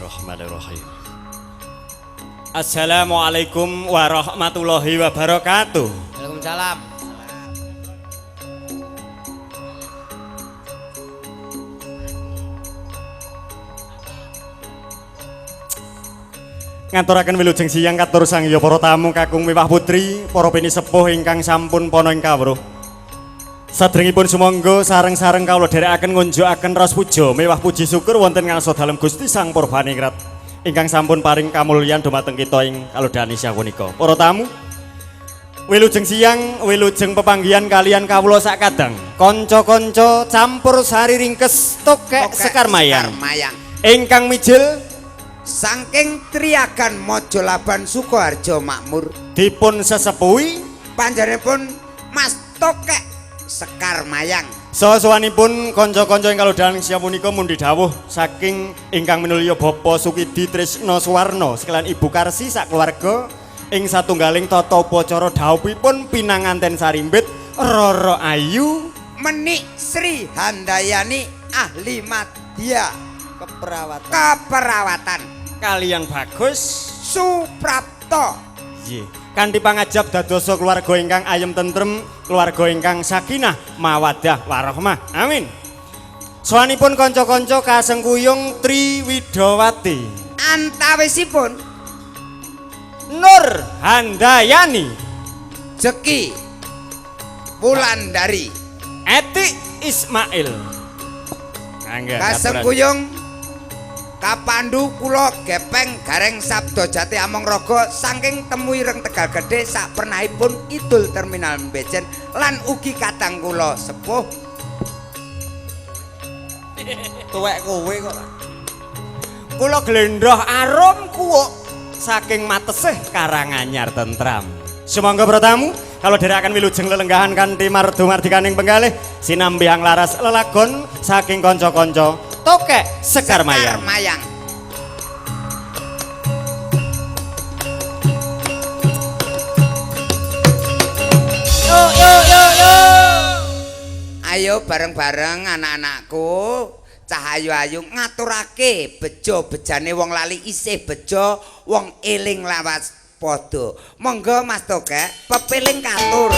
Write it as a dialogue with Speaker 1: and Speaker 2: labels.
Speaker 1: Bismillahirrahmanirrahim. Assalamualaikum warahmatullahi wabarakatuh.
Speaker 2: Waalaikumsalam.
Speaker 1: Ngaturaken wilujeng siang katur sang ya para tamu kakung miwah putri, para pinisepuh ingkang sampun pana ing kawruh. Sadèrèngipun sumangga sareng-sareng kawula dherekaken ngunjukaken raos puja miwah puji syukur wonten ngarsa dalem Gusti Sang Purbaningrat ingkang sampun paring kamulyan dumateng kita ing kalodhan siang punika. Para tamu, wilujeng siang, wilujeng pepanggihan kaliyan kawula sakadang kanca-kanca campur sari ringkes tokek Sekar Mayang ingkang mijil
Speaker 3: saking Triagan Mojolaban Sukoharjo Makmur
Speaker 1: dipun sesepuhi
Speaker 3: panjenenganipun Mas Tokek Sekar Mayang.
Speaker 1: Saha-sahanipun kanca-kanca ing kalodhan siang punika mundi dawuh saking ingkang minulya Bapak Sukidi Trisno Suwarno sekalian Ibu Karsi sakeluarga ing satunggaling tata upacara dhawuhipun pinanganten sarimbit Roro Ayu
Speaker 3: Menik Sri Handayani ahli madya
Speaker 1: keperawatan
Speaker 3: keperawatan
Speaker 1: kaliyan Bagus
Speaker 3: Suprapto.
Speaker 1: Nggih. Kanthi pangajap dadosa keluarga ingkang ayem tentrem, keluarga ingkang sakinah, mawaddah warahmah. Amin. Sowanipun kanca-kanca kasengkuyung Triwidawati,
Speaker 3: Antawisipun
Speaker 1: Nur Handayani,
Speaker 3: Jeki Wulandari,
Speaker 1: Etik Ismail.
Speaker 3: Kasengkuyung kapandu kula gepeng gareng sabda jati among raga saking temu ireng Tegal Gedhe sakpernahipun idul terminal Mbejen lan ugi kadang kula sepuh.
Speaker 1: Tuwek kowe kok. Kula glendhoh arum kuwuk saking Matesih Karanganyar tentram. Sumangga para tamu, kalau dherekaken wilujeng lelenggahan kanthi mardu mardikaning penggalih sinambihang laras lelagon saking kanca-kanca Tokek Sekar Mayang.
Speaker 3: Mayang.
Speaker 2: Yo yo yo yo.
Speaker 3: Ayo bareng-bareng anak-anakku, cah ayu-ayu ngaturake bejo bejane wong lali isih bejo, wong eling lawas padha. Monggo Mas Tokek, pepiling katur.